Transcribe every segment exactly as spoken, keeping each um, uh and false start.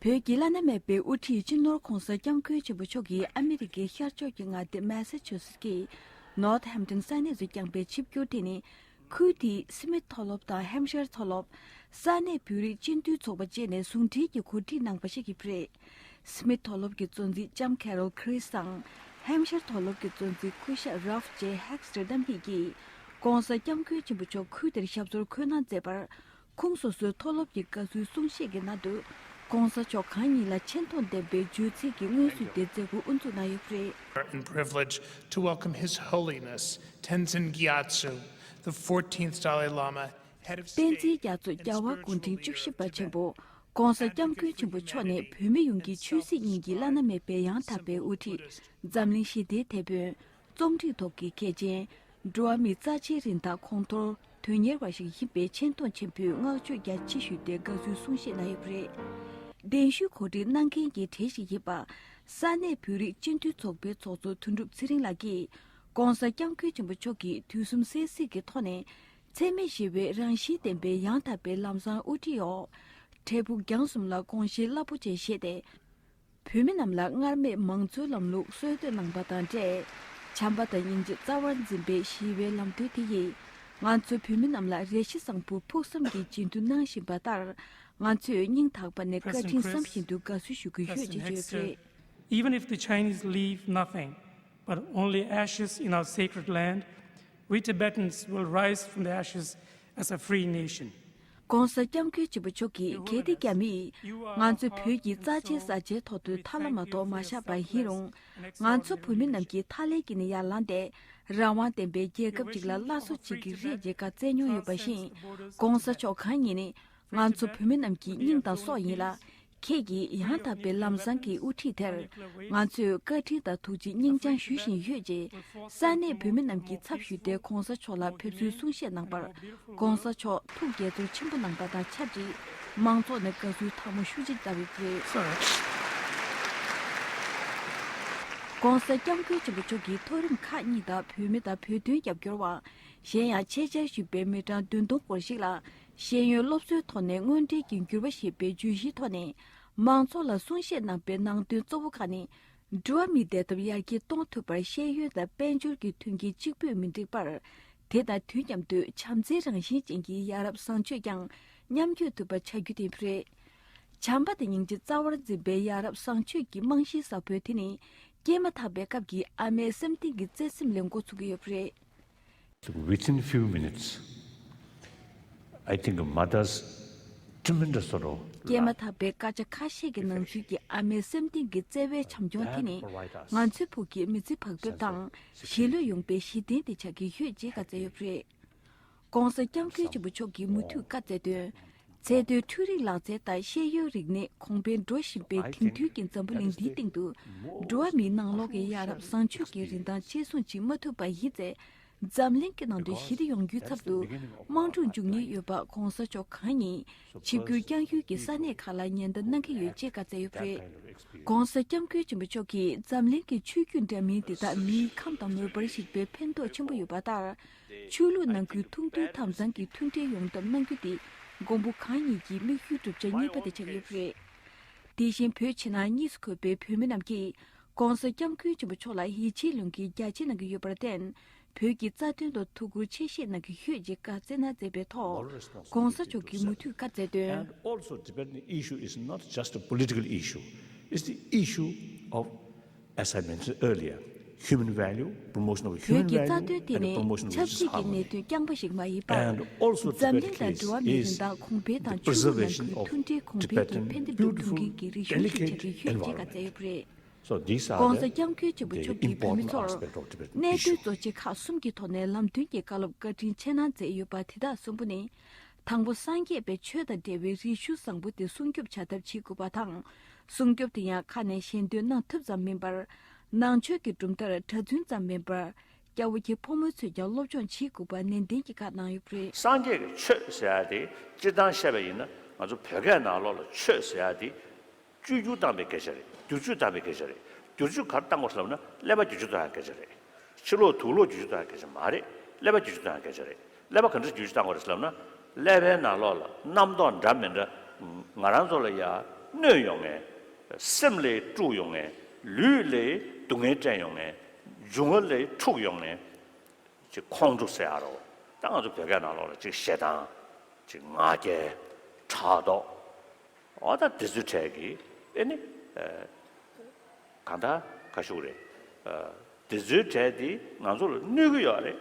བོད་ཀྱི་བླ་ན་མེད་པའི་དབུ་ཁྲིད་སྤྱི་ནོར་༧གོང་ས་༧སྐྱབས་མགོན་ཆེན་པོ་མཆོག་གིས་ཨ་མི་རི་ཀའི་ཤར་ཕྱོགས་ཀྱི་མངའ་སྡེ་མེ་ས་ཆུ་སེ་ཀི་ནོར་ཐ་ཧེམ་ཏོན་ས་གནས་སུ་བསྐྱངས་པའི་ཆིབས་བསྒྱུར་དེ་ནི། ཁུལ་དེའི་སི་མིད་མཐོ་སློབ་དང་ཧེམ་ཤར་མཐོ་སློབ། ས་གནས་བོད་རིགས་སྤྱི་འཐུས་ཚོགས་པ་བཅས་ནས་ཟུང་འབྲེལ་གྱིས་གོ་སྒྲིག་གནང་པ་ཞིག་ཡིན་པ་རེད། སི་མིད་མཐོ་སློབ་ཀྱི་གཙོ་འཛིན་ལྕམ་ཁེ་རོལ་ཁི་རིས་དང་། ཧེམ་ཤར་མཐོ་སློབ་ཀྱི་གཙོ་འཛིན་སྐུ་ཞབས་རཱལཕ་ཇེ་ཧེག་སི་རྣམ་གཉིས་ཀྱིས། ༸གོང་ས་༸སྐྱབས་མགོན་ཆེན་པོ་མཆོག་ཁུལ་དེར་ཞབས་སོར་འཁོད་གནང་མཛད་པར། ཁོངས་སོ་སོའི་མཐོ་སློབ་ཀྱི་དགའ་བསུའི་གསུང་བཤད་ཀྱི་ནང་དུ། ༸གོང་ས་མཆོག་གང་ཉིད་ལ་ཆེ་མཐོང་ལྡན་པའི་བརྗོད་ཚིག་གི་སྔོན་ཚུད་དེ་མཛད་སྒོ་དབུ་འཛུགས་གནང་ཡོད་པ་རེད། And privilege to welcome His Holiness Tenzin Gyatso, the fourteenth Dalai Lama, head of བསྟན་འཛིན་རྒྱ་མཚོ་རྒྱལ་བ་སྐུ་ཕྲེང་བཅུ་བཞི་པ་ཆེན་པོ་༸གོང་ས་༸སྐྱབས་མགོན་ཆེན་པོ་མཆོག་ནི་བོད་མི་ཡོངས་ཀྱི་ཆོས་སྲིད་གཉིས་ཀྱི་བླ་ན་མེད་པའི་ཡང་དག་པའི་དབུ་ཁྲིད། འཛམ་གླིང་ཞི་བདེའི་དེད་དཔོན། རྩོམ་རིག་ཐོག་གི་མཁས་ཅན། འགྲོ་བ་མིའི་རྩ་ཆེའི་རིན་ཐང་གོང་མཐོར་དོན་གཉེར་བ་ཞིག་ཡིན་པའི་ཆེ་མཐོང་ཆེན་པོས་བསྔགས་བརྗོད་རྒྱ་ཆེ་ཞུས་ཏེ་དགའ་བསུའི་གསུང་བཤད་གནང་ཡོད་པ་རེད། གདན་ཞུའི་གོ་སྒྲིག་གནང་མཁན་གྱི་གྲས་ཤིག་ཡིན་པ། ས་གནས་བོད་རིགས་སྤྱི་འཐུས་ཚོགས་པའི་ཚོགས་གཙོ་དོན་གྲུབ་ཚེ་རིང་ལགས་ཀྱིས། ༸གོང་ས་༸སྐྱབས་མགོན་ཆེན་པོ་མཆོག་གིས་དུས་གསུམ་གསལ་གཟིགས་ཀྱི་ཐོག་ནས། འཚེ་མེད་ཞི་བའི་རང་བཞིན་ལྡན་པའི་ཡང་དག་པའི་ལམ་བཟང་དབུ་ཁྲིད་འོག་འབྲས་བུ་རྒྱང་གསུམ་ལ་དགོངས་བཞེས་རླབས་པོ་ཆེ་བཞེས་ཏེ། བོད་མི་རྣམས་ལ་སྔར་མེད་མང་གཙོའི་ལམ་ལུགས་སྲོལ་གཏོད་གནང་པ་དང་འབྲེལ། བྱམས་པ་དང་སྙིང་རྗེ་རྩ་བར་འཛིན་པའི་ཞི་བའི་ལམ་སྟོན་དེ་ཡིས། ང་ཚོ་བོད་མི་རྣམས་ལ་རེ་ཞིག་བཟང་པོ་ཕུགས་བསམ་གྱི་རྗེས་མཐུན་གནང་བཞིན་པ་ལྟར། ང་ཚོས་སྙིང་ཐག་པ་ནས་བཀའ་དྲིན་བསམ་བཞིན་དུ་དགའ་བསུ་ཞུ་གི་ཡོད་ཅེས་བརྗོད་པ་རེད། Even if the Chinese leave nothing but only ashes in our sacred land, we Tibetans will rise from the ashes as a free nation. ༸གོང་ས་༸སྐྱབས་མགོན་ཆེན་པོ་མཆོག་གིས་གལ་ཏེ་རྒྱ་མིས་ང་ཚོ་བོད་ཀྱི་རྩ་ཆེའི་ས་ཆའི་ཐོག་ཏུ་ཐར་ལམ་མ་གཏོགས་མ་བཞག་པ་ཡིན་རུང་། ང་ཚོ་བོད་མི་རྣམས་ཀྱིས་མཐའ་ཀླས་ཀྱིས་ནི་ཡར་ལངས་ཏེ། རང་དབང་ལྡན་པའི་རྒྱལ་ཁབ་ཅིག་ལ་སླར་གསོ་བྱེད་ཀྱི་རེད་ཅེས་བཀའ་སྩལ་མྱོང་ཡོད་པ་བཞིན། ༸གོང་ས་མཆོག་གང་ཉིད་ནི། ང་ཚོ་བོད་མི་རྣམས་ཀྱི་སྙིང་དང་སྲོག་ཡིན་ལ། ཁྱེད་ཀྱི་ཡང་དག་པའི་ལམ་བཟང་གི་དབུ་ཁྲིད་དེར། ང་ཚོས་བཀའ་དྲིན་དང་ཐུགས་རྗེ་སྙིང་བཅངས་ཞུ་བཞིན་ཡོད་ཅེས། ས་གནས་བོད་མི་རྣམས་ཀྱི་ཚབ་ཞུས་ཏེ་༸གོང་ས་མཆོག་ལ་ཕེབས་བསུའི་གསུང་བཤད་གནང་པར། ༸གོང་ས་མཆོག་ཐུགས་དགྱེས་ཚོར་ཆེན་པོ་གནང་པ་དང་ཆབས་ཅིག་མང་ཚོགས་ནས་དགའ་བསུའི་ཐལ་མོ་ཤུགས་ཆེ་བརྡབས་ཡོད་པ་རེད། ༸གོང་ས་༸སྐྱབས་མགོན་ཆེན་པོ་མཆོག་གིས་མཐོ་རིམ་ཁག་གཉིས་དང་བོད་མི་དང་བོད་དོན་རྒྱབ་སྐྱོར་བ། གཞན་ཡང་ཆེད་བཅར་ཞུས་པའི་མི་གྲངས་བདུན་སྟོང་སྐོར་ཞིག་ལ། ཤེས་ཡོན་སློབ་གསོའི་ཐོག་ནས་དངོས་འབྲེལ་གྱི་འགྱུར་བ་ཞེས་པའི་བརྗོད་གཞིའི་ཐོག་ནས། མང་ཚོགས་ལ་གསུང་བཤད་གནང་པའི་ནང་དོན་གཙོ་བོ་ཁག་ནི། འགྲོ་བ་མིའི་བདེ་ཐབས་ཡར་རྒྱས་གཏོང་ཐུབ་པར་ཤེས་ཡོན་དང་དཔལ་འབྱོར་གྱི་མཐུན་རྐྱེན་གཅིག་པུས་མི་འགྲིག་པར། དེ་དང་དུས་མཉམ་དུ་བྱམས་བརྩེའི་རང་བཞིན་ཅན་གྱི་ཡ་རབས་བཟང་སྤྱོད་ཀྱང་མཉམ་སྐྱོད་ཐུབ་པ་བྱ་རྒྱུ་དེ་རེད། བྱམས་པ་དང་སྙིང་རྗེ་རྩ་བར་འཛིན་པའི་ཡ་རབས་བཟང་སྤྱོད་ཀྱི་རྨང་གཞི་གསར་པ་དེ་ནི། སྐྱེས་མ་ཐག་པའི་སྐབས་ཀྱི་ཨ་མའི་སེམས་གཏིང་གི་བརྩེ་སེམས་ལས་འགོ་ཚུགས་ཀྱི་ཡོད་པ་རེད། Within few minutes, I think a mother's tremendous sorrow. སྐྱེས་མ་ཐག་པའི་སྐད་ཆ་ཁ་ཤས་ཀྱི་ནང་ཚུད་ཀྱི་ཨ་མའི་སེམས་གཏིང་གི་བརྩེ་བའི་བྱམས་སྐྱོང་དེ་ནི། ང་ཚོའི་ཕུགས་ཀྱི་མི་ཚེ་བག་ཕེབས་དང་གཞིས་ལུས་ཡོང་པའི་གཞི་རྟེན་དེ་ཆགས་ཀྱི་ཡོད་ཅེས་བཀའ་སྩལ་ཡོད་པ་རེད། ༸གོང་ས་༸སྐྱབས་མགོན་ཆེན་པོ་མཆོག་གིས་མུ་མཐུད་བཀའ་སྩལ་དོན། ཚད་མཐོའི་འཕྲུལ་རིག་ལག་རྩལ་དང་ཤེས་ཡོན་རིག་གནས་གོང་འཕེལ་འགྲོ་བཞིན་པའི་དེང་དུས་ཀྱི་འཛམ་བུ་གླིང་འདིའི་སྟེང་དུ། འགྲོ་བ་མིའི་ནང་ལོགས་ཀྱི་ཡ་རབས་བཟང་སྤྱོད་ཀྱི་རིན་ཐང་ཆེ་སུ་ཅིག་མ་ཐུབ་པ་ཡིན་ཚེ། འཛམ་གླིང་གི་ནང་དུ་ཞི་བདེ་ཡོང་རྒྱུའི་ཚབ་ཏུ་དམག་འཁྲུག་འབྱུང་ཉེན་ཡོད་པ་༸གོང་ས་མཆོག་གང་ཉིད་ཆིབས་བསྒྱུར་བསྐྱངས་ཡུལ་གྱི་ས་གནས་ཁག་ལ་ཉེན་བརྡ་གནང་གི་ཡོད་ཅེས་བཀའ་སྩལ་ཡོད་པ་རེད། ༸གོང་ས་༸སྐྱབས་མགོན་ཆེན་པོ་མཆོག་གིས་འཛམ་གླིང་གི་ཆོས་བརྒྱུད་འདྲ་མིན་དེ་དག་མིའི་ཁམས་དང་མོས་པར་གཞིགས་པའི་ཕན་ཐོགས་ཆེན་པོ་ཡོད་པ་ལྟར། ཆོས་ལུགས་ནང་ཁུལ་ཐུགས་མཐུན་དམ་གཙང་གི་མཐུན་སྒྲིལ་ཡོང་ཐབས་གནང་རྒྱུ་དེ་མགོན་པོ་གང་ཉིད་ཀྱི་དམིགས་ཡུལ་བསྒྲུབ་བྱ་གཉིས་པ་དེ་ཆགས་ཡོད་པ་རེད། དེ་བཞིན་བོད་ཕྱི་ནང་གཉིས་སུ་འཁོད་པའི་བོད་མི་རྣམས་ཀྱིས་༸གོང་ས་༸སྐྱབས་མགོན་ཆེན་པོ་མཆོག་ལ་ཡིད་ཆེས་ལོན་གྱིན་རྒྱ་ཆེ་གནང་གི་ཡོད་པར་བརྟེན། བོད་ཀྱི་རྩ་དོན་ཐོག་ཐུགས་ཁུར་ཆེ་བཞེས་གནང་གི་ཡོད་ཅེས་བཀའ་སྩལ་གནང་མཛད་པའི་ཐོག ༸གོང་ས་མཆོག་གིས་མུ་མཐུད་བཀའ་སྩལ་དོན། And also, Tibetan issue is not just a political issue. It's the issue of, as I mentioned earlier, human value, promotion of human value, and the promotion of religious harmony. བོད་ཀྱི་རྩ་དོན་དེ་ནི་ཆབ་སྲིད་ཀྱི་གནད་དོན་རྐྱང་པ་ཞིག་མ་ཡིན་པར། And also, འཛམ་གླིང་དང་འགྲོ་བ་མིའི་རིན་ཐང་གོང་འཕེལ་དང་ཆོས་ལུགས་ནང་ཁུལ་མཐུན་སྒྲིལ་གོང་འཕེལ་གྱི་ཕན་བདེ་སྒྲུབ་ཐུབ་མཁན་གྱི་རེ་ཞུ་ཞིག་ཆགས་ཀྱི་ཡོད་ཅེས་བཀའ་སྩལ་ཡོད་པ་རེད། ༸གོང་ས་༸སྐྱབས་མགོན་ཆེན་པོ་མཆོག་གིས་བོད་མི་ཚོར་གནད་དོན་གཙོ་ཆེ་ཁག་གསུམ་གྱི་ཐོག་ནས་ལམ་སྟོན་གྱི་བཀའ་སློབ་བཀའ་དྲིན་ཆེ་གནང་མཛད་ཡོད་པ་དེ་དག་གསུམ་པོ་ནི། དང་པོ། སངས་རྒྱས་པའི་ཆོས་དང་འབྲེལ་བའི་རེ་ཞུ་བཟང་པོ་དེ་སྲུང་སྐྱོབ་བྱ་ཐབས་བྱེད་དགོས་པ་དང་། སྲུང་སྐྱོབ་དེ་ཡང་ཁ་ནས་ཞལ་འདོན་གནང་ཐུབ་ཙམ་མིན་པར། ནང་ཆོས་ཀྱི་གྲུབ་མཐར་གྲྭ་བཙུན་ཙམ་མིན་པར། སྐྱ་བོ་ཁྱེད་ཕོ་མོ་ཚོས་ཀྱང་སློབ་སྦྱོང་བྱེད་དགོས་པ་ནན་ཏན་གྱིས་བཀའ་གནང་ཡོད་པ་རེད། སངས་རྒྱས་ཀྱི་ཆོས་ཟེར་ཡ་དེ་སྤྱིར་བཏང་བཤད་པ་ཡིན་ན་ང་ཚོ་བོད་སྐད་ནང་ལོགས་ལ་ཆོས་ཟེར་ཡ་དེ། བཅོས་བསྒྱུར་བཏང་བའི་སྐད་ཆ་རེད། བསྒྱུར་བཅོས་བཏང་བའི་སྐད་ཆ་རེད། བསྒྱུར་བཅོས་ག་རེ་བཏང་དགོས་ཟེར་ལབ་ན་ཀླད་པ་བསྒྱུར་བཅོས་བཏང་བའི་སྐད་ཆ་རེད། ཕྱི་ལོགས་དུག་ལོག་བསྒྱུར་བཅོས་བཏང་བའི་སྐད་ཆ་མ་རེད། ཀླད་པ་བསྒྱུར་བཅོས་བཏང་བའི་སྐད་ཆ་རེད། ཀླད་པ་ག་འདྲ་བསྒྱུར་བཅོས་བཏང་དགོས་རེད་ཟེར་ལབ་ན། ཀླད་པའི་ནང་ལོགས་ལ་རྣམ་རྟོག་འདྲ་མི་འདྲ། ང་རང་ཚོ་ལ་ཡ་ གནོད་ཡོང་ངེས། སེམས་ལ་དཀྲུག་ཡོང་ངེས། ལུས་ལ་སྡུག་བསྔལ་སྤྲད་ཡོང་ངེས། འབྱུང་བ་ལ་འཁྲུག་ཡོང་ངེས། ཅིག་ཁོང་ཁྲོ་ཟེར་ཡ་རོ། ད་ང་ཚོ་བོད་སྐད་ནང་ལོགས་ལ་ཅིག་ཞེ་སྡང་། ཅིག་ང་རྒྱལ། ཕྲག་དོག་འོ་ད་དེ་ཚོའི་གྲས་ཀྱི་ཨེ་ནི། ཨ། གང་ལྟར་ག་ཞུ་རེད། ཨ། དེ་ཚོའི་གྲས་དེ་ང་ཚོ་ལ་གནོད་ཀྱི་ཡོད་རེད།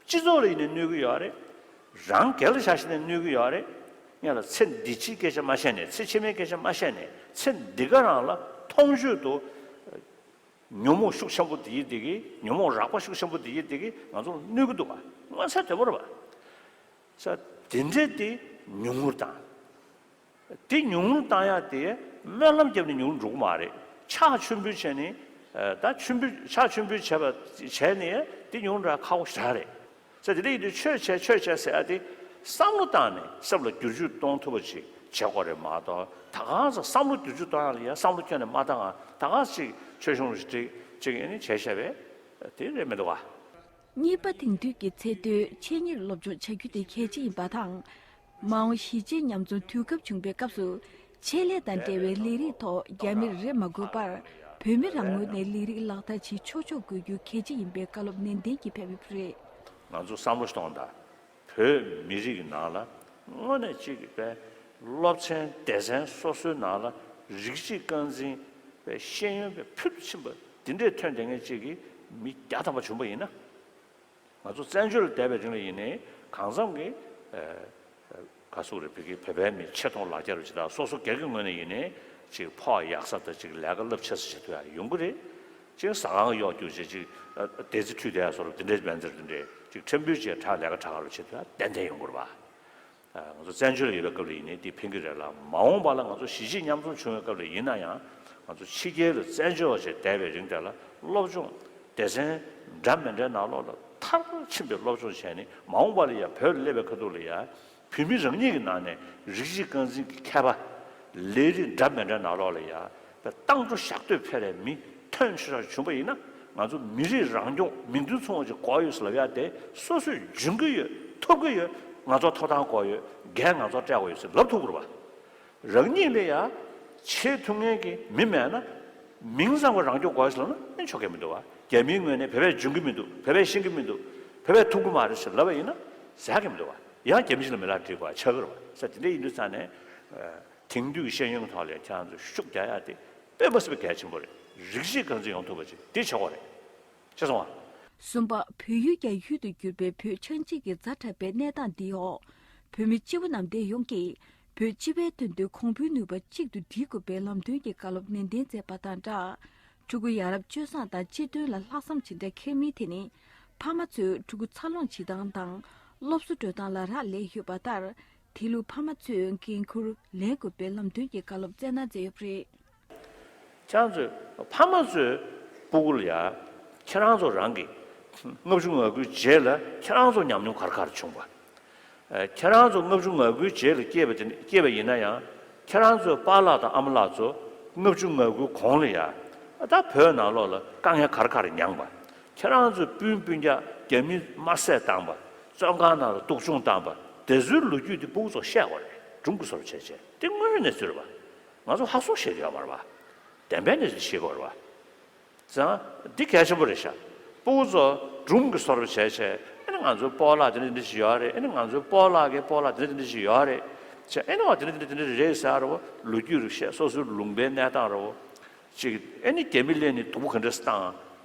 སྤྱི་ཚོགས་ལ་ཡིན་ནའི་གནོད་ཀྱི་ཡོད་རེད། རང་སྒེར་ལ་ཆ་བཞག་ནའི་གནོད་ཀྱི་ཡོད་རེད། ངས་ལ་ཚེ་འདི་ཕྱིའི་སྐད་ཆ་མ་བཤད་ནས་ཚེ་ཕྱི་མའི་སྐད་ཆ་མ་བཤད་ནས་ཚེ་འདི་ག་རང་ལ་མཐོང་ཆོས་དུ་ཉོན་མོངས་ཤུགས་ཆེན་པོ་དེ་ཡིན་དེ་གི་ཉོན་མོངས་རགས་པ་ཤུགས་ཆེན་པོ་དེ་ཡིན་དེ་གི་ང་ཚོ་ལ་གནོད་ཀྱི་འདུག་ག་མངོན་གསལ་དོད་པོ་རེད་པ། ས་དེ་འདྲས་དེ་ཉུང་ངུར་བཏང་། དེ་ཉུང་ངུར་བཏང་ཡག་དེ་སྨོན་ལམ་བརྒྱབ་ནས་ཉུང་ངུར་འགྲོ་གི་མ་རེད། ཕྱག་མཆོད་འབུལ་བྱས་ནས། ཨ། ད་མཆོད་འབུལ་ཕྱག་མཆོད་འབུལ་བྱས་པ་བྱས་ནས་དེ་ཉུང་ངུར་ཁག་པོ་ཞེ་དྲག་རེད། ས་དེ་འདྲ་ཡིན་དུས་ཆོས་བྱས་ཆོས་བྱས་ཟེར་ཡག་དེ་བསམ་བློ་བཏང་ནས་སེམས་ལ་བསྒྱུར་བཅོས་གཏོང་ཐུབ་པ་ཅིག་བྱེད་དགོས་རེད་མ་གཏོགས། ད་གང་ཟེར་བསམ་བློ་བསྒྱུར་བཅོས་གཏོང་ཡག་ལ་ཡ་བསམ་བློ་ཁྱོན་ནས་མ་བཏང་ང་ད་གང་ཅིག་ཆོས་གཞུང་ལ་ཅིག་ཅིག་ཨེ་ནི་བྱས་བྱས་པས་དེ་རེད་མི་འདུག་ག་གཉིས་པ། དེང་དུས་ཀྱི་ཚེ་སྟོད་ཆེད་གཉེར་སློབ་སྦྱོང་བྱ་རྒྱུ་དེ་གལ་ཆེ་ཡིན་པ་དང་། མ་འོངས་གཞིས་བྱེས་མཉམ་འཛོམས་དུས་སྐབས་བྱུང་བའི་སྐབས་སུ། ཆེད་ལས་དང་འབྲེལ་བའི་ལས་རིགས་ཐོག་རྒྱ་མིར་རེ་མ་དགོས་པར། བོད་མི་རང་ངོས་ནས་ལས་རིགས་ལག་བསྟར་བྱེད་ཆོག་ཆོག་དགོས་རྒྱུ་གལ་ཆེ་ཡིན་པའི་བཀའ་སློབ་ནན་ཏན་གྱིས་ཕེབས་ཡོད་པ་རེད། ང་ཚོ་བསམ་བློ་ཞིག་གཏོང་དང་། བོད་མི་རིགས་ཀྱི་ནང་ལ་དངོས་གནས་གཅིག་གི་པའི་སློབ་ཚན་སྡེ་ཚན་སོ་སོའི་ནང་ལ་རིགས་གཅིག་རྐང་འཛིན་པའི་ཤེས་ཡོན་པའི་ཕུལ་དུ་ཕྱིན་པ་འདི་འདྲས་ཐོན་བསྡད་མཁན་གཅིག་གི་མི་བརྒྱ་ཐམ་པ་བྱུང་པ་ཡིན་ན། ང་ཚོ་བཙན་བྱོལ་ལ་བསྡད་པའི་རིང་ལ་ཡིན་ནའི་གང་འཚམ་གྱི། ཨ། ག་ཟེར་རེད། བོད་ཀྱི་བོད་པའི་མི་ཆེ་མཐོང་ལག་ཁྱེར་རུ་ཇི་ལྟར་སོ་སོ་སྒེར་གྱི་ངོས་ནས་ཡིན་ནའི་ཅིག་ཕོགས་ཡག་ས་དང་ཅིག་ལས་ཀ་རླབས་ཆེ་ས་བྱེད་ཐུབ་ཡག་ཡོང་གི་རེད། ཅིག་ཟ་ཁང་གཡོག་རྒྱུ་བྱས་ཅིག་ཨ། སྡེ་རྩི་འཐུས་དེ་ཡག་བཟོ་འདྲ་དེ་འདྲའི་སྨན་རྩིས་དེ་འདྲའི་ཅིག་ཁྲིམས་དཔོན་བྱས་ཁྲག་ལས་ཀ་དྲག་ག་རུ་བྱེད་ཐུབ་ཡག་ཏན་ཏན་ཡོང་གི་རེད་པ། ཨ། ང་ཚོ་བཙན་བྱོལ་ལ་ཡོད་པའི་སྐབས་ལ་ཡིན་ནའི་དེ་ཕན་གྱི་རེད་ལ། མ་འོངས་པ་ལ་ང་ཚོ་གཞིས་བྱེས་མཉམ་འཛོམས་བྱུང་བའི་སྐབས་ལ་ཡིན་ན་ཡང་། ང་ཚོ་ཕྱི་རྒྱལ་ལ་བཙན་བྱོལ་བ་ཞིག་བསྡད་པའི་རིང་དེ་ལ་སློབ་སྦྱོང་སྡེ་ཚན་འདྲ་མི་འདྲའི་ནང་ལོགས་ལ་མཐར་ཕྱིན་པའི་སློབ་སྦྱོང་བྱས་ནས་མ་འོངས་པ་ལ་ཡ་བོད་ལ་སླེབས་པའི་ཁ་ཐུག་ལ་ཡ་བོད་མི་རང་ཉིད་ཀྱི་ནང་ནས་རིགས་གཅིག་རྐང་འཛིན་གྱི་མཁས་པ་ལས་རིགས་འདྲ་མི་འདྲའི་ནང་ལོགས་ལ་ཡ་ཏང་ཙུའུ་ཞག་སྡོད་ཕེབས་པའི་མི་ཐོན་ཆེ་ཤོས་བྱུང་པ་ཡིན་ན། ང་ཚོ་མི་རིགས་རང་སྐྱོང་མིང་དོན་མཚུངས་པ་ཅིག་དགོས་ཡོད་ཟེར་ལབ་ཡ་དེ་སོ་སོས་འཇོན་གྱི་ཡོད། ཐུབ་ཀྱི་ཡོད། ང་ཚོ་ཐོབ་ཐང་དགོས་ཡོད། འགན་ང་ཚོ་སྤྲད་དགོས་ཡོད་ཟེར་ལབ་ཐུབ་དགོས་རེད་པ། རང་ཉིད་ལ་ཡ་བྱེད་ཐུབ་མཁན་གྱི་མི་མེད་ན། མིང་ཙམ་གྱི་རང་སྐྱོང་དགོས་ཟེར་ལབ་ན་ཨེ་ཆོག་གི་མི་འདུག་པ། རྒྱ་མིའི་ངོས་ནས་བོད་པས་འཇོན་གྱི་མི་འདུག་བོད་པས་ཤེས་ཀྱི་མི་འདུག་བོད་པས་ཐུབ་ཀྱི་མ་རེད་ཟེར་ལབ་པ་ཡིན་ན་ཟེར་ཡག་གི་མི་འདུག་པ། ཡང་རྒྱ་མི་ཞིག་ལ་མི་ལ་འགྲིག་པ་ཆགས་ཀྱི་རེད་པ། ས་དེ་འདྲ་ཡིན་དུས་ཙང་ནས། ཨ། དེང་དུས་ཀྱི་ཤེས་ཡོན་གྱི་ཐོག་ལ་ཁྱེད་རང་ཚོས་ཤུགས་རྒྱག་ཡག་དེ་དཔེ་མ་སྲིད་པའི་གལ་ཆེན་པོ་རེད། རིགས་གཅིག་རྐང་འཛིན་ཡོང་ཐུབ་པ་ཅིག་དེ་ཆགས་ཀྱི་རེད། ཤེས་སོང་ང་། གསུམ་པ། བོད་ཡུལ་རྒྱ་ཡུལ་དུ་གྱུར་པའི་བོད་ཆགས་འཇིག་གི་ཛ་དྲག་པའི་གནས་སྟངས་འདིའི་འོག་བོད་མི་སྤྱི་བོ་གནམ་བསྟན་ཡོངས་ཀྱིས་བོད་སྤྱི་པའི་དོན་དུ་གོང་བུའི་ནུས་པ་གཅིག་ཏུ་སྒྲིལ་དགོས་པའི་ལམ་སྟོན་གྱི་བཀའ་སློབ་ནན་ཏན་མཛད་པ་དང་སྦྲགས། ཕྲུ་གུ་ཡ་རབས་སྤྱོད་བཟང་དང་སྤྱི་དོན་ལ་ལྷག་བསམ་ཇི་འདྲ་འཁྱེར་མིན་དེ་ནི་ཕ་མ་ཚོས་ཕྲུ་གུ་འཚར་ལོངས་བྱེད་སྟངས་དང་སློབ་གསོ་སྤྲོད་སྟངས་ལ་རག་ལས་ཡོད་པ་ལྟར། དེ་ལུ་ཕ་མ་ཚོས་འགན་འཁུར་ལེན་དགོས་པའི་ལམ་སྟོན་གྱི་བཀའ་སློབ་སྩལ་གནང་མཛད་ཡོད་པ་རེད། ཁྱེད་རང་ཚོས་ཕ་མ་ཚོའི་སྤུ་གུ་ལ་ཡ། ཁྱེད་རང་ཚོ་རང་གི་ལྔ་བཅུ་ང་དགུའི་རྗེས་ལ་ཁྱེད་རང་ཚོ་ཉམས་མྱོང་ག་རེ་ག་རེ་བྱུང་བ། ཨ། ཁྱེད་རང་ཚོ་ལྔ་བཅུ་ང་དགུའི་རྗེས་ལ་སྐྱེས་པ་དེ་སྐྱེས་པ་ཡིན་ན་ཡང་ཁྱེད་རང་ཚོའི་པཱ་ལགས་དང་ཨ་མ་ལགས་ཚོ་ལྔ་བཅུ་ང་དགུའི་གོང་ལ་ཡ། ད་བོད་ནང་ལོགས་ལ་དཀའ་ངལ་ག་རེ་ག་རེ་མྱངས་པ། ཁྱེད་རང་ཚོའི་སྤུན་སྤུན་ཀྱག་རྒྱ་མིས་དམར་བསད་བཏང་པ། བཙོན་ཁང་ནང་ལ་སྡུག་སྦྱོང་བཏང་པ། དེ་ཚོའི་ལོ་རྒྱུས་དེ་སྤུ་གུ་ཚོར་བཤད་དགོས་རེད། སྒྲུང་གི་བཟོ་འདྲ་བྱས་བྱས་དེ་དངོས་ཡོད་གནས་ཚུལ་རེད་པ། ང་ཚོ་ཧག་སོག་བཤད་ཀྱི་ཡོད་མ་རེད་པ། བདེན་པའི་གནས་ཚུལ་བཤད་དགོས་རེད་པ། ཙང་། འདི་གལ་ཆེན་པོ་རེད་ཤག་སྤུ་གུ་ཚོ་སྒྲུང་གི་བཟོ་འདྲ་བྱས་བྱས། ཨ་ནི་ང་ཚོའི་སྤོ་ལགས་དེ་འདྲ་དེ་འདྲ་ཞིག་ཡོད་རེད། ཨ་ནི་ང་ཚོའི་སྤོ་ལགས་ཀྱི་སྤོ་ལགས་དེ་འདྲ་དེ་འདྲ་ཞིག་ཡོད་རེད། ཅེས་ཨ་ནི་བ་དེ་འདྲ་དེ་འདྲ་དེ་འདྲ་རེད་ཟེར་རོ། ལོ་རྒྱུས་རུ་བཤད། སོ་སོའི་ལུང་པའི་གནས་སྟངས་རོ། ཅིག་ཨ་ནི་རྒྱ་མི་སླེབས་ནས་སྡུག་པོ་ག་འདྲ་སེ་བཏང་།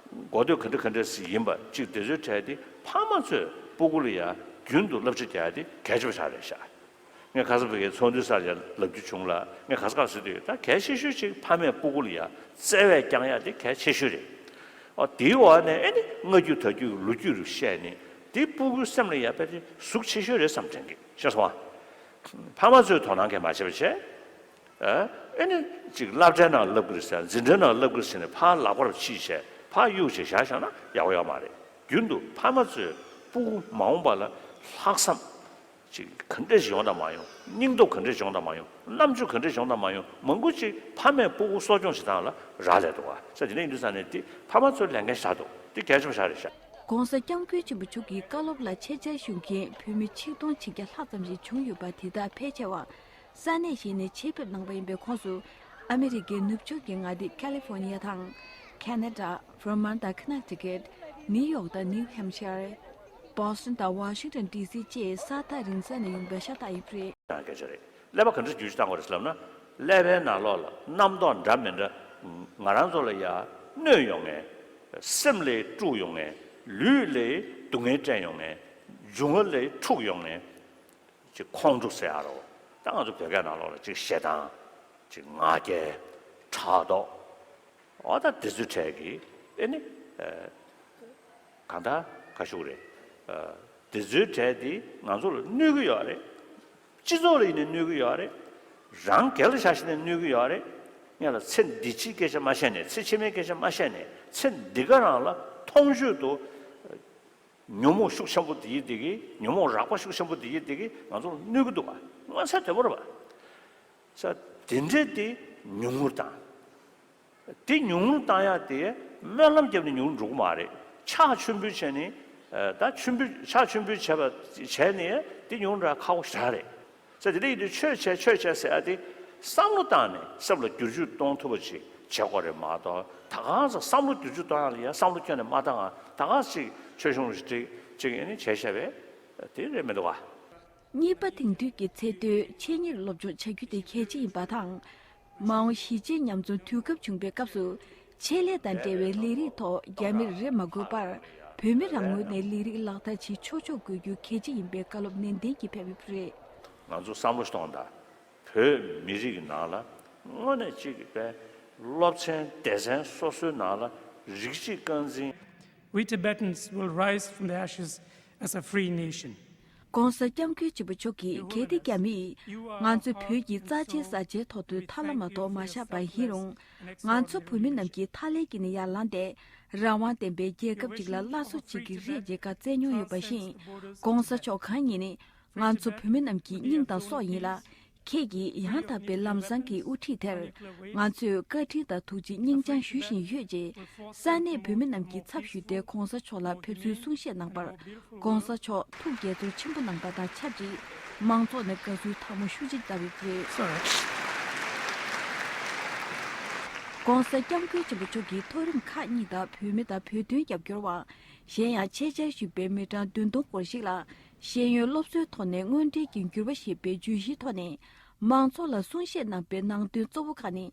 གོ་ཐོས་ག་འདྲ་ག་འདྲ་ཞིག་ཡིན་པ། ཅིག་དེ་ཚོའི་གྲས་དེ་ཕ་མ་ཚོས་སྤུ་གུ་ལ་ཡ་རྒྱུན་དུ་བསླབ་བྱ་རྒྱག་ཡ་དེ་གལ་ཆེན་པོ་ཆགས་རེད་ཤག་ངས་ཁ་སང་བོད་ཀྱི་ཚོགས་འདུའི་སར་ཡང་ལབ་རྒྱུ་བྱུང་ལ། ངས་ག་ས་ག་ཟེར་དུས་ད་གལ་ཆེ་ཤོས་ཅིག་ཕ་མས་སྤུ་གུ་ལ་ཡ་བརྩེ་བས་བསྐྱངས་ཡ་དེ་གལ་ཆེ་ཤོས་རེད། ཨོ་དེའི་འོག་ནས་ཨེ་ནི་སྔ་རྒྱུད་ད་རྒྱུད་ལོ་རྒྱུས་རུ་བཤད་ནས་དེ་སྤུ་གུའི་སེམས་ལ་ཡ་དཔེ་དེ་ཟུག་ཆེ་ཤོས་རེད་བསམ་དྲན་གི། ཤེས་སོང་ཨ། ཕ་མ་ཚོས་དོ་སྣང་གང་མ་བྱས་པ་བྱས། ཨ་ཨེ་ནི་ཅིག་སློབ་གྲྭའི་ནང་བསླབ་གི་རེད་ཟེར། འཛིན་གྲྭའི་ནང་བསླབ་གི་རེད་ཟེར་ནས་ཕར་ལག་པར་ཕྱིས་བྱས་ཕར་གཡུག་བྱས་བཞག་བཞག་ན་ཡག་པོ་ཡོད་མ་རེད། རྒྱུན་དུ་ཕ་མ་ཚོས་སྤུ་གུ་མ་འོངས་པ་ལ་ལྷག་བསམ་ཅིག་ག་འདྲས་ཤིག་ཡོང་དང་མ་ཡོང་། སྙིང་སྟོབས་ག་འདྲས་ཤིག་ཡོང་དང་མ་ཡོང་། རྣམ་དཔྱོད་ག་འདྲས་ཤིག་ཡོང་དང་མ་ཡོང་། མང་པོ་ཅིག་ཕ་མས་སྤུ་གུ་གསོ་སྐྱོང་བྱེད་སྟངས་ལ་རག་ལས་འདུག་ག་ས། དེ་འདྲ་ཡིན་དུས་ཙང་ནས་དེ་ཕ་མ་ཚོའི་ལས་འགན་ཞིག་ཆགས་འདུག་དེ་གལ་ཆེན་པོ་ཞིག་རེད་ཤག ༸གོང་ས་༸སྐྱབས་མགོན་ཆེན་པོ་མཆོག་གི་བཀའ་སློབ་ལ་ཆེད་བཅར་ཞུ་མཁན་བོད་མི་ཆིག་སྟོང་ཕྱེད་བརྒྱ་ལྷག་ཙམ་ཞིག་བྱུང་ཡོད་པ། དེ་དག་ཕལ་ཆེ་བ་ ས་གནས་གཞན་ནས་ཆེད་ཕེབས་གནང་པ་ཡིན་པའི་ཁོངས་སུ། ཨ་མི་རི་ཀའི་ནུབ་ཕྱོགས་ཀྱི་མངའ་སྡེ་ཁ་ལི་ཧྥོར་ནི་ཡ་དང་། ཁ་ན་ཌ། ཝར་མཱན་དང་ཁ་ནེག་ཊི་ཀཊ། ནིའུ་ཡོག་དང་ནིའུ་ཧེམ་ཤར། བྷོ་སི་ཊོན་དང་ཝ་ཤིང་ཊོན་ཌི་སི་བཅས་ས་ཐག་རིང་ས་ནས་ཡོང་པའི་ཤ་སྟག་ཡིན་པ་རེད། ཡང་སྐད་ཆ་རེད། ཀླད་པ་ག་འདྲ་བསྒྱུར་བཅོས་བཏང་དགོས་རེད་ཟེར་ལབ་ན། ཀླད་པའི་ནང་ལོགས་ལ་རྣམ་རྟོག་འདྲ་མི་འདྲ་ང་རང་ཚོ་ལ་ཡ་གནོད་ཡོང་ངེས། སེམས་ལ་དཀྲུག་ཡོང་ངེས། ལུས་ལ་སྡུག་བསྔལ་སྤྲད་ཡོང་ངེས། འབྱུང་བ་ལ་འཁྲུག་ཡོང་ངེས། ཅིག་ཁོང་ཁྲོ་ཟེར་ཡ་རོ། ད་ང་ཚོ་བོད་སྐད་ནང་ལོགས་ལ་ཅིག་ཞེ་སྡང་། ཅིག་ང་རྒྱལ། ཕྲག་དོག་འོ་ད་དེ་ཚོའི་གྲས་ཀྱི་ཨེ་ནི། ཨ། གང་ལྟར་ཁ་ཤུགས་རེད། ཨ། དེ་ཚོའི་གྲས་དེ་ང་ཚོ་ལ་གནོད་ཀྱི་ཡོད་རེད། སྤྱི་ཚོགས་ལ་ཡིན་ནའི་གནོད་ཀྱི་ཡོད་རེད། རང་སྒེར་ལ་ཆ་བཞག་ནའི་གནོད་ཀྱི་ཡོད་རེད། ངས་ལ་ཚེ་འདི་ཕྱིའི་སྐད་ཆ་མ་བཤད་ནས། ཚེ་ཕྱི་མའི་སྐད་ཆ་མ་བཤད་ནས། ཚེ་འདི་ག་རང་ལ་མཐོང་ཆོས་དུ་ཉོན་མོངས་ཤུགས་ཆེན་པོ་དེ་ཡིན་དེ་གིས། ཉོན་མོངས་རགས་པ་ཤུགས་ཆེན་པོ་དེ་ཡིན་དེ་གིས་ང་ཚོ་ལ་གནོད་ཀྱི་འདུག་ག་མངོན་གསལ་དོད་པོ་རེད་པ། ས་དེ་འདྲས་དེ་ཉུང་ངུར་བཏང་། དེ་ཉུང་ངུར་བཏང་ཡག་དེ་སྨོན་ལམ་བརྒྱབ་ནས་ཉུང་ངུར་འགྲོ་གི་མ་རེད། ཕྱག་མཆོད་འབུལ་བྱས་ནས། ཨ། ད་མཆོད་འབུལ། ཕྱག་མཆོད་འབུལ་བྱས་པ་བྱས་ནས་དེ་ཉུང་ངུར་ཁག་པོ་ཞེ་དྲག་རེད། ས་དེ་འདྲ་ཡིན་དུས་ཆོས་བྱས་ཆོས་བྱས་ཟེར་ཡག་དེ་བསམ་བློ་བཏང་ནས་སེམས་ལ་བསྒྱུར་བཅོས་གཏོང་ཐུབ་པ་ཅིག་བྱེད་དགོས་རེད་མ་གཏོགས། ད་གང་ཟེར་བསམ་བློ་བསྒྱུར་བཅོས་གཏོང་ཡག་ལ་ཡ་བསམ་བློ་ཁྱོན་ནས་མ་བཏང་ང་། ད་གང་ཞིག་ཆོས་གཞུང་རེ་ཅིག་ཅིག་ཡིན་ནི་བྱས་བཞག་པས་དེ་རེད་མི་འདུག་ག་གཉིས་པ། དེང་དུས་ཀྱི་ཚད་མཐོའི་ཆེད་གཉེར་སློབ་སྦྱོང་བྱ་རྒྱུ་དེ་གལ་ཆེ་ཡིན་པ་དང་། མ་འོངས་གཞིས་བྱེས་མཉམ་འཛོམས་དུས་སྐབས་བྱུང་བའི་སྐབས་སུ། ཆེད་ལས་དང་འབྲེལ་བའི་ལས་རིགས་ཐོག་རྒྱ་མིར་རེ་མ་དགོས་པར། བོད་མི་རང་ངོས་ནས་ལས་རིགས་ལག་བསྟར་བྱེད་ཆོག་ཆོག་དགོས་རྒྱུ་གལ་ཆེ་ཡིན་པའི་བཀའ་སློབ་ནན་ཏན་གྱིས་ཕེབས་ཡོད་པ་རེད། ང་ཚོ་བསམ་བློ་ཞིག་གཏོང་དང་། བོད་མི་རིགས་ཀྱི་ནང་ལ་དངོས་གནས་གཅིག་གི་པའི་སློབ་ཚན་སྡེ་ཚན་སོ་སོའི་ནང་ལ་རིགས་གཅིག་རྐང་འཛིན། We Tibetans will rise from the ashes as a free nation. ྋགོང་ས་ྋསྐྱབས་མགོན་ཆེན་པོ་མཆོག་གིས། གལ་ཏེ་རྒྱ་མིས་ང་ཚོ་བོད་ཀྱི་རྩ་ཆེའི་ས་ཆའི་ཐོག་ཏུ་ཐར་ལམ་མ་གཏོགས་མ་བཞག་པ་ཡིན་རུང་། ང་ཚོ་བོད་མི་རྣམས་ཀྱིས་ཐག་ལེགས་ཀྱིས་ནི་ཡར་ལངས་ཏེ། རང་དབང་ལྡན་པའི་རྒྱལ་ཁབ་ཅིག་ལ་སླར་གསོ་བྱེད་ཀྱི་རེད་ཅེས་བཀའ་སྩལ་མྱོང་ཡོད་པ་བཞིན། ྋགོང་ས་མཆོག་གང་ཉིད་ནི། ང་ཚོ་བོད་མི་རྣམས་ཀྱི་སྙིང་དང་སྲོག་ཡིན་ལ། ཁྱེད་ཀྱིས་ཡང་དག་པའི་ལམ་བཟང་གི་དབུ་ཁྲིད་དེར། ང་ཚོས་བཀའ་དྲིན་དང་ཐུགས་རྗེ་སྙིང་བཅངས་ཞུ་བཞིན་ཡོད་ཅེས། ས་གནས་བོད་མི་རྣམས་ཀྱི་ཚབ་ཞུས་ཏེ་ྋགོང་ས་མཆོག་ལ་ཕེབས་བསུའི་གསུང་བཤད་གནང་བར། ྋགོང་ས་མཆོག་ཐུགས་དགྱེས་ཚོར་ཆེན་པོ་གནང་པ་དང་ཆབས་ཅིག། མང་ཚོགས་ནས་དགའ་བསུའི་ཐལ་མོ་ཤུགས་ཆེ་བརྡབས་ཡོད་པ་རེད། ྋགོང་ས་ྋསྐྱབས་མགོན་ཆེན་པོ་མཆོག་གིས་མཐོ་རིམ་ཁག་གཉིས་དང་། བོད་མི་དང་བོད་དོན་རྒྱབ་སྐྱོར་བ། གཞན་ཡང་ཆེད་བཅར་ཞུས་པའི་མི་གྲངས་བདུན་སྟོང་སྐོར་ཞིག་ལ། ཤེས་ཡོན་སློབ་གསོའི་ཐོག་ནས་དངོས་འབྲེལ་གྱི་འགྱུར་བ་ཞེས་པའི་བརྗོད་གཞིའི་ཐོག་ནས། མང་ཚོགས་ལ་གསུང་བཤད་གནང་པའི་ནང་དོན་གཙོ་བོ་ཁག་ནི།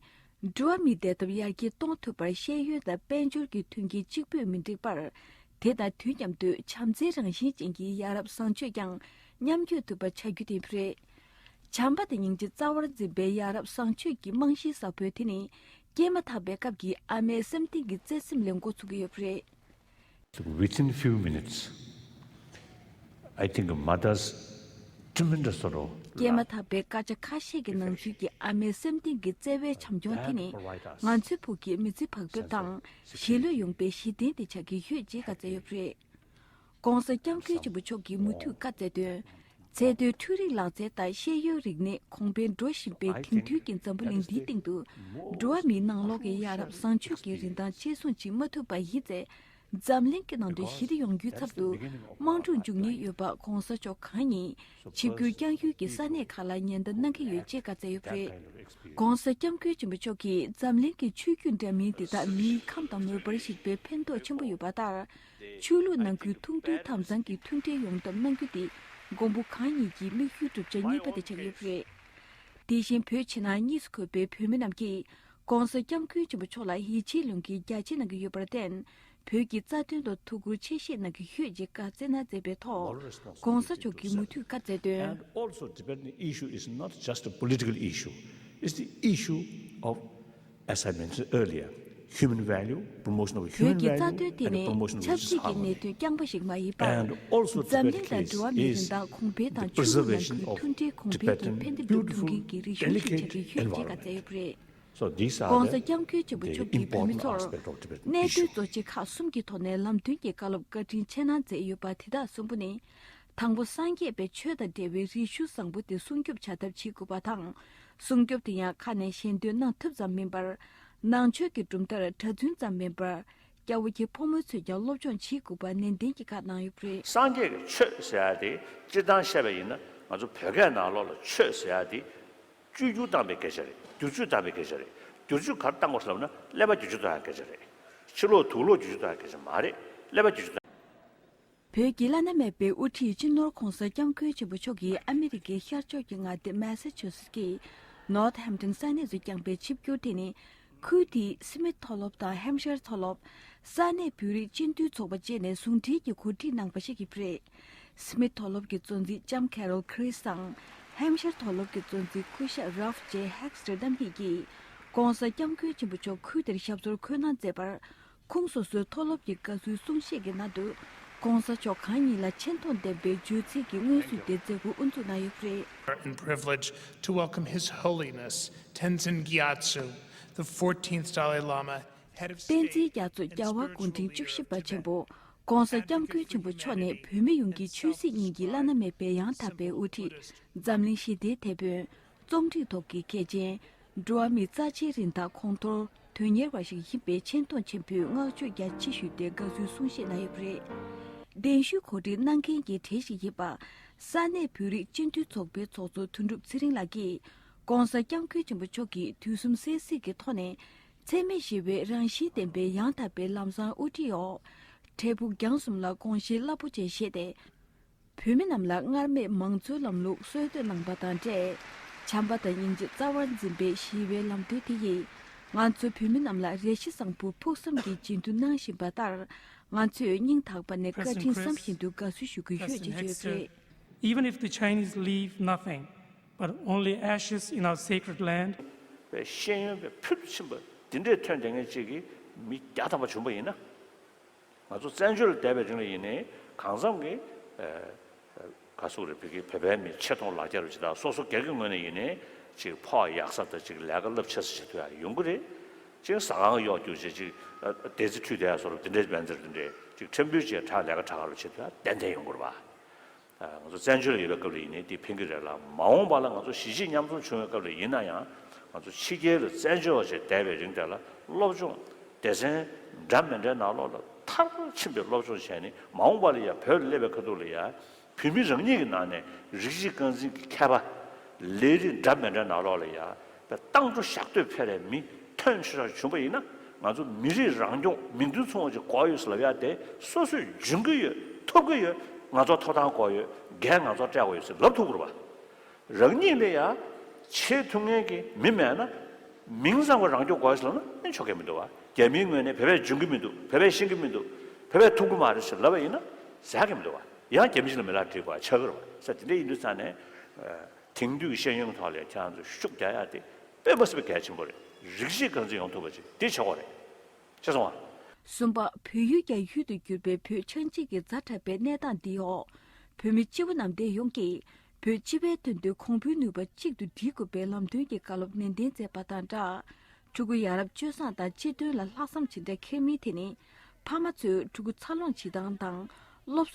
འགྲོ་བ་མིའི་བདེ་ཐབས་ཡར་རྒྱས་གཏོང་ཐུབ་པར་ཤེས་ཡོན་དང་དཔལ་འབྱོར་གྱི་མཐུན་རྐྱེན་གཅིག་པུས་མི་འགྲིག་པར། དེ་དང་དུས་མཉམ་དུ་བྱམས་བརྩེའི་རང་བཞིན་ཅན་གྱི་ཡ་རབས་བཟང་སྤྱོད་ཀྱང་མཉམ་སྐྱོད་ཐུབ་པ་བྱ་རྒྱུ་དེ་རེད། བྱམས་པ་དང་སྙིང་རྗེ་རྩ་བར་འཛིན་པའི་ཡ་རབས་བཟང་སྤྱོད་ཀྱི་རྨང་གཞི་གསར་པ་དེ་ནི། སྐྱེས་མ་ཐག་པའི་སྐབས་ཀྱི་ཨ་མའི་སེམས་གཏིང་གི་བརྩེ་སེམས་ལས་འགོ་ཚུགས་ཀྱི་ཡོད་པ་རེད། Within few minutes, I think a mother's tremendous sort of love. སྐྱེས་མ་ཐག་པའི་སྐར་ཆ་ཁ་ཤས་ཀྱི་ནང་ཚུད་ཀྱི་ཨ་མའི་སེམས་གཏིང་གི་བརྩེ་བའི་བྱམས་སྐྱོང་དེ་ནི། ང་ཚོའི་ཕུགས་ཀྱི་མི་ཚེ་བག་ཕེབས་དང་། གཞིས་ལུས་ཡོང་པའི་གཞི་རྟེན་དེ་ཆགས་ཀྱི་ཡོད་ཅེས་བཀའ་སྩལ་ཡོད་པ་རེད། ྋགོང་ས་ྋསྐྱབས་མགོན་ཆེན་པོ་མཆོག་གིས་མུ་མཐུད་བཀའ་སྩལ་དོན། ཚད་མཐོའི་འཕྲུལ་རིག་ལག་རྩལ་དང་ཤེས་ཡོན་རིག་གནས་གོང་འཕེལ་འགྲོ་བཞིན་པའི་དེང་དུས་ཀྱི་འཛམ་བུ་གླིང་འདིའི་སྟེང་དུ། འགྲོ་བ་མིའི་ནང་ལོགས་ཀྱི་ཡ་རབས་བཟང་སྤྱོད་ཀྱི་རིན་ཐང་ཆེ་སོང་ཅིག་མ་ཐུབ་པ་ཡིན་ཚེ། འཛམ་གླིང་གི་ནང་དུ་ཞི་བདེ་ཡོང་རྒྱུའི་ཚབ་ཏུ། དམངས་ཁྲོད་འཇུག་ཉེན་ཡོད་པ་ྋགོང་ས་མཆོག་གང་ཉིད་ཆིབས་བསྒྱུར་བསྐྱངས་ཡུལ་གྱི་ས་གནས་ཁག་ལ་ཉེན་བརྡ་གནང་གི་ཡོད་ཅེས་བཀའ་སྩལ་ཡོད་པ་རེད། ྋགོང་ས་ྋསྐྱབས་མགོན་ཆེན་པོ་མཆོག་གིས་འཛམ་གླིང་གི་ཆོས་བརྒྱུད་འདྲ་མིན་འདི་དག་མིའི་ཁམས་དང་མོས་པར་གཞིགས་པའི་ཕན་ཐོགས་ཆེན་པོ་ཡོད་པ་ལྟར། ཆོས་ལུགས་ནང་ཁུལ་ཐུགས་མཐུན་དམ་གཙང་གི་མཐུན་སྒྲིལ་ཡོང་ཐབས་གནང་རྒྱུ་དེ་མགོན་པོ་གང་ཉིད་ཀྱི་དམིགས་ཡུལ་བསྒྲུབ་བྱ་གཉིས་པ་དེ་ཆགས་ཡོད་པ་རེད། དེ་བཞིན་བོད་ཕྱི་ནང་གཉིས་སུ་འཁོད་པའི་བོད་མི་རྣམས་ཀྱིས་ྋགོང་ས་ྋསྐྱབས་མགོན་ཆེན་པོ་མཆོག་ལ་ཡིད་ཆེས་ལོན་གྱིས་རྒྱ་ཆེ་གནང་གི་ཡོད་པར་བརྟེན། བོད་ཀྱི་རྩ་དོན་ཐོག་ཐུགས་ཁུར་ཆེ་བཞེས་གནང་གི་ཡོད་ཅེས་བཀའ་སྩལ་གནང་མཛད་པའི་ཐོག ྋགོང་ས་མཆོག་གིས་མུ་མཐུད་བཀའ་སྩལ་དོན། And also, Tibetan issue is not just a political issue. It's the issue of, as I mentioned earlier, human value, promotion of human value, and the promotion of religious harmony. བོད་ཀྱི་རྩ་དོན་དེ་ནི་ཆབ་སྲིད་ཀྱི་གནད་དོན་རྐྱང་པ་ཞིག་མ་ཡིན་པར། And also, འཛམ་གླིང་དང་འགྲོ་བ་མིའི་རིན་ཐང་གོང་འཕེལ་དང་ཆོས་ལུགས་ནང་ཁུལ་མཐུན་སྒྲིལ་གོང་འཕེལ་གྱི་ཕན་བདེ་སྒྲུབ་ཐུབ་མཁན་གྱི་རིག་གཞུང་ཞིག་ཆགས་ཀྱི་ཡོད་ཅེས་བཀའ་སྩལ་ཡོད་པ་རེད། So these are the, ྋགོང་ས་ྋསྐྱབས་མགོན་ཆེན་པོ་མཆོག་གིས་བོད་མི་ཚོར་གནད་དོན་གཙོ་ཆེ་ཁག་གསུམ་གྱི་ཐོག་ནས་ལམ་སྟོན་གྱི་བཀའ་སློབ་བཀའ་དྲིན་ཆེ་གནང་མཛད་ཡོད་པ་དེ་དག་གསུམ་པོ་ནི། དང་པོ། སངས་རྒྱས་པའི་ཆོས་དང་འབྲེལ་བའི་རིག་གཞུང་བཟང་པོ་དེ་སྲུང་སྐྱོབ་བྱ་ཐབས་བྱེད་དགོས་པ་དང་། སྲུང་སྐྱོབ་དེ་ཡང་ཁ་ནས་ཞལ་འདོན་གནང་ཐུབ་ཙམ་མིན་པར། ནང་ཆོས་ཀྱི་གྲུབ་མཐར་གྲྭ་བཙུན་ཙམ་མིན་པར། སྐྱ་བོ་ཁྱེད་ཕོ་མོ་ཚོས་ཀྱང་སློབ་སྦྱོང་བྱེད་དགོས་པ་ནན་ཏན་གྱིས་བཀའ་གནང་ཡོད་པ་རེད། སངས་རྒྱས་ཀྱི་ཆོས་ཟེར་ཡ་དེ་སྤྱིར་བཏང་བཤད་པ་ཡིན་ན། ང་ཚོ་བོད་སྐད་ནང་ལོགས་ལ་ཆོས་ཟེར་ཡ་དེ་ བཅོས་བསྒྱུར་བཏང་པའི་སྐད་ཆ་རེད། བསྒྱུར་བཅོས་བཏང་པའི་སྐད་ཆ་རེད། བསྒྱུར་བཅོས་ག་རེ་བཏང་དགོས་ཟེར་ལབ་ན། ཀླད་པ་བསྒྱུར་བཅོས་བཏང་ཡག་སྐད་ཆ་རེད། ཕྱི་ལོགས་དུག་ལོག་བསྒྱུར་བཅོས་བཏང་ཡག་སྐད་ཆ་མ་རེད། ཀླད་པ་བསྒྱུར་བཅོས་བཏང་། བོད་ཀྱི་བླ་ན་མེད་པའི་དབུ་ཁྲིད་སྤྱི་ནོར་༧གོང་ས་༧སྐྱབས་མགོན་ཆེན་པོ་མཆོག་གིས་ཨ་མི་རི་ཀའི་ཤར་ཕྱོགས་ཀྱི་མངའ་སྡེ་མེ་ས་ཆུ་སེ་ཀི་ནོར་ཧེམ་ཏོན་ས་གནས་སུ་བསྐྱངས་པའི་ཆིབས་བསྒྱུར་དེ་ནི། ཁུལ་དེའི་སི་མིད་མཐོ་སློབ་དང་ཧེམ་ཤར་མཐོ་སློབ། ས་གནས་བོད་རིགས་སྤྱི་འཐུས་ཚོགས་པ་བཅས་ནས་ཟུང་འབྲེལ་གྱིས་གོ་སྒྲིག་གནང་པ་ཞིག་ཡིན་པ་རེད། སི་མིད་མཐོ་སློབ་ཀྱི་གཙོ་འཛིན་ལྕམ་ཁེ་རོལ་ཁི་རིས་དང་། ཧེམ་ཤར་མཐོ་སློབ་ཀྱི་གཙོ་འཛིན་སྐུ་ཞབས་རཱལཕ་ཇེ་ཧེག་སི་ཊར་རྣམ་གཉིས་ཀྱིས། ༧གོང་ས་༧སྐྱབས་མགོན་ཆེན་པོ་མཆོག་ཁུལ་དེར་ཞབས་སོར་འཁོད་གནང་མཛད་པར། ཁོང་སོ་སོའི་མཐོ་སློབ་ཀྱི་དགའ་བསུའི་གསུང་བཤད་ཀྱི་ནང་དུ། ༧གོང་ས་མཆོག་གང་ཉིད་ལ་ཆེ་མཐོང་ལྡན་པའི་མཛོད་འཛིན་གྱི་མངོན་ཤུགས་དེ་མཛད་སྒོ་དབུ་འཛུགས་གནང་ཡོད་པ་རེད། And privilege to welcome His Holiness Tenzin Gyatso, the fourteenth Dalai Lama, head of བསྟན་འཛིན་རྒྱ་མཚོ་རྒྱལ་བ་སྐུ་ཕྲེང་བཅུ་བཞི་པ་ཆེན་པོ་༧གོང་ས་༧སྐྱབས་མགོན་ཆེན་པོ་མཆོག་ནས་བོད་མི་ཡོངས་ཀྱི་ཆོས་སྲིད་གཉིས་ཀྱི་བླ་ན་མེད་པའི་ཡང་དག་པའི་དབུ་ཁྲིད། འཛམ་གླིང་ཞི་བདེའི་དེད་དཔོན། རྩོམ་རིག་ཐོག་གི་མཁས་ཅན། འགྲོ་བ་མིའི་རྩ་ཆེའི་རིན་ཐང་གོང་མཐོར་དོན་གཉེར་བ་ཞིག་ཡིན་པའི་ཆེ་མཐོང་ཆེན་པོས་བསྔགས་བརྗོད་རྒྱ་ཆེ་ཞུས་ཏེ་དགའ་བསུའི་གསུང་བཤད་གནང་ཡོད་པ་རེད། གདན་ཞུའི་གོ་སྒྲིག་གནང་མཁན་གྱི་གྲས་ཤིག་ཡིན་པ། ས་གནས་བོད་རིགས་སྤྱི་འཐུས་ཚོགས་པའི་ཚོགས་གཙོ་དོན་གྲུབ་ཚེ་རིང་ལགས་ཀྱིས། ༧གོང་ས་༧སྐྱབས་མགོན་ཆེན་པོ་མཆོག་གིས་དུས་གསུམ་གསལ་གཟིགས་ཀྱི་ཐོག་ནས། འཚེ་མེད་ཞི་བའི་རང་བཞིན་ལྡན་པའི་ཡང་དག་པའི་ལམ་བཟང་དབུ་ཁྲིད་འོག་འཕྲལ་ཕུགས་རྒྱང་གསུམ་ལ་དགོངས་བཞེས་རླབས་པོ་ཆེ་བཞེས་ཏེ། བོད་མི་རྣམས་ལ་སྔར་མེད་མང་གཙོའི་ལམ་ལུགས་སྲོལ་གཏོད་གནང་པ་དང་འབྲེལ། བྱམས་པ་དང་སྙིང་རྗེ་རྩ་བར་འཛིན་པའི་ཞི་བའི་ལམ་སྟོན་དེ་ཡིས། ང་ཚོ་བོད་མི་རྣམས་ལ་རེ་ཞིག་བཟང་པོ་ཕུགས་བསམ་གྱི་བྱིན་མཐུ་གནང་བཞིན་པ་ལྟར། ང་ཚོས་སྙིང་ཐག་པ་ནས་བཀའ་དྲིན་བསམ་བཞིན་དུ་དགའ་བསུ་ཞུ་གི་ཡོད་ཅེས་བརྗོད་ཡོད་པ་རེད། Even if the Chinese leave nothing but only ashes in our sacred land, པའི་ཤེས་ཡོན་པའི་ཕུལ་དུ་ཕྱིན་པ་འདི་འདྲས་ཐོན་བསྡད་མཁན་གཅིག་གིས་མི་བརྒྱ་ཐམ་པ་བྱུང་པ་ཡིན་ན། ང་ཚོ་བཙན་བྱོལ་ལ་བསྡད་པའི་རིང་ལ་ཡིན་ནའི་གང་འཚམ་གྱི་ཨ་ག་ཟེར་རེད། བོད་ཀྱི་བོད་པའི་མི་ཆེ་མཐོང་ལག་རྒྱབ་ཅིག་དང་སོ་སོ་སྒེར་གྱི་ངོས་ནས་ཡིན་ནའི་ཅིག་ཕོགས་ཡག་ས་དང་ཅིག་ལས་ཀ་རླབས་ཆེ་ས་བྱེད་ཐུབ་ཡག་ཡོང་གི་རེད། ཅིག་ཟ་ཁང་གཡོག་རྒྱུག་བྱེད་ཅིག་ཨ་སྡེ་རྩི་འཁྲུད་བསྡད་ཡག་བཟོ་འདྲ་འདི་འདྲའི་བན་ཚེར་འདི་འདྲའི་ཅིག་ཕྲན་བུ་ཅིག་དྲག་ལས་ཀ་དྲག་ག་ལ་བྱེད་ཐུབ་ཡག་ཏན་ཏན་ཡོང་གི་རེད་པ། ང་ཚོ་བཙན་བྱོལ་ལ་ཡོད་པའི་སྐབས་ལ་ཡིན་ནའི་དེ་ཕན་གྱི་རེད་ལ། མ་འོངས་པ་ལ་ང་ཚོ་གཞིས་བྱེས་མཉམ་འཛོམས་བྱུང་བའི་སྐབས་ལ་ཡིན་ན་ཡང་། ང་ཚོ་ཕྱི་རྒྱལ་ལ་བཙན་བྱོལ་བ་ཞིག་བསྡད་པའི་རིང་དེ་ལ་སློབ་སྦྱོང་སྡེ་ཚན་འདྲ་མི་འདྲའི་ནང་ལོགས་ལ་མཐར་ཕྱིན་པའི་སློབ་སྦྱོང་བྱས་ནས། མ་འོངས་པ་ལ་ཡང་བོད་ལ་སླེབས་པའི་ཁ་ཐུག་ལ་ཡང་བོད་མི་རང་ཉིད་ཀྱི་ནང་ནས་རིགས་གཅིག་རྐང་འཛིན་གྱི་མཁས་པ་ལས་རིགས་འདྲ་མི་འདྲའི་ནང་ལོགས་ལ་ཡང་། པའི་གཏམ་གྲོགས་ཞག་སྟོད་འཕེར་བའི་མི་ཐོན་ཆོག་ཆོག་བྱུང་པ་ཡིན་ན། ང་ཚོ་མི་རིགས་རང་སྐྱོང་མིང་དོན་མཚུངས་པ་ཅིག་དགོས་ཡོད་ཟེར་ལབ་ཡ་དེ་སོ་སོས་འཇོན་གྱི་ཡོད། ཐུབ་ཀྱི་ཡོད། ང་ཚོ་ཐོབ་ཐང་དགོས་ཡོད། འགན་ང་ཚོ་སྤྲད་དགོས་ཡོད་ཟེར་ལབ་ཐུབ་དགོས་རེད་པ། རང་ཉིད་ལ་ཡ་བྱེད་ཐུབ་མཁན་གྱི་མི་མེད་ན། མིང་ཙམ་པ་རང་སྐྱོང་དགོས་ཟེར་ལབ་ན་ཨེ་ཆོག་གི་མི་འདུག་པ། རྒྱ་མིའི་ངོས་ནས་བོད་པས་འཇོན་གྱི་མི་འདུག་བོད་པས་ཤེས་ཀྱི་མི་འདུག་བོད་པས་ཐུབ་ཀྱི་མ་རེད་ཟེར་ལབ་པ་ཡིན་ན་ཟ་གི་མི་འདུག་པ། ཡང་རྒྱ་མི་ཞིག་ལ་མི་ལ་འགྲིག་པ་ཆགས་ཀྱི་རེད་པ། ས་དེ་འདྲ་ཡིན་དུས་ཙང་ནས། དེང་དུས་ཀྱི་ཤེས་ཡོན་ཐོག་ལ་ཁྱེད་རང་ཚོས་ཤུགས་རྒྱག་ཡག་དེ་དཔེ་མ་སྲིད་པའི་གལ་ཆེན་པོ་རེད། རིགས་གཅིག་རྐང་འཛིན་ཡོང་ཐུབ་པ་ཅིག་དེ་བྱེད་དགོས་རེད། ཤེས་སོང་ང་། གསུམ་པ། བོད་ཡུལ་རྒྱ་ཡུལ་དུ་གྱུར་པའི་བོད་ཆགས་འཇིག་གི་ཛ་དྲག་པའི་གནས་སྟངས་འདིའི་འོག་བོད་མི་སྤྱི་བོ་རྣམས་བསྡད་ཡོངས་ཀྱིས་བོད་སྤྱི་པའི་དོན་དུ་གོང་བུའི་ནུས་པ་གཅིག་ཏུ་སྒྲིལ་དགོས་པའི་ལམ་སྟོན་གྱི་བཀའ་སློབ་ནན་ཏན་མཛད་པ་དང་སྦྲགས། ཕྲུ་གུ་ཡ་རབས་སྤྱོད་བཟང་དང་སྤྱི་དོན་ལ་ལྷག་བསམ་ཇི་འདྲ་འཁྱེར་མིན་དེ་ནི། ཕ་མ་ཚོས་ཕྲུ་གུ་འཚར་ལོངས་བྱེད་སྟངས་དང་། སློབ་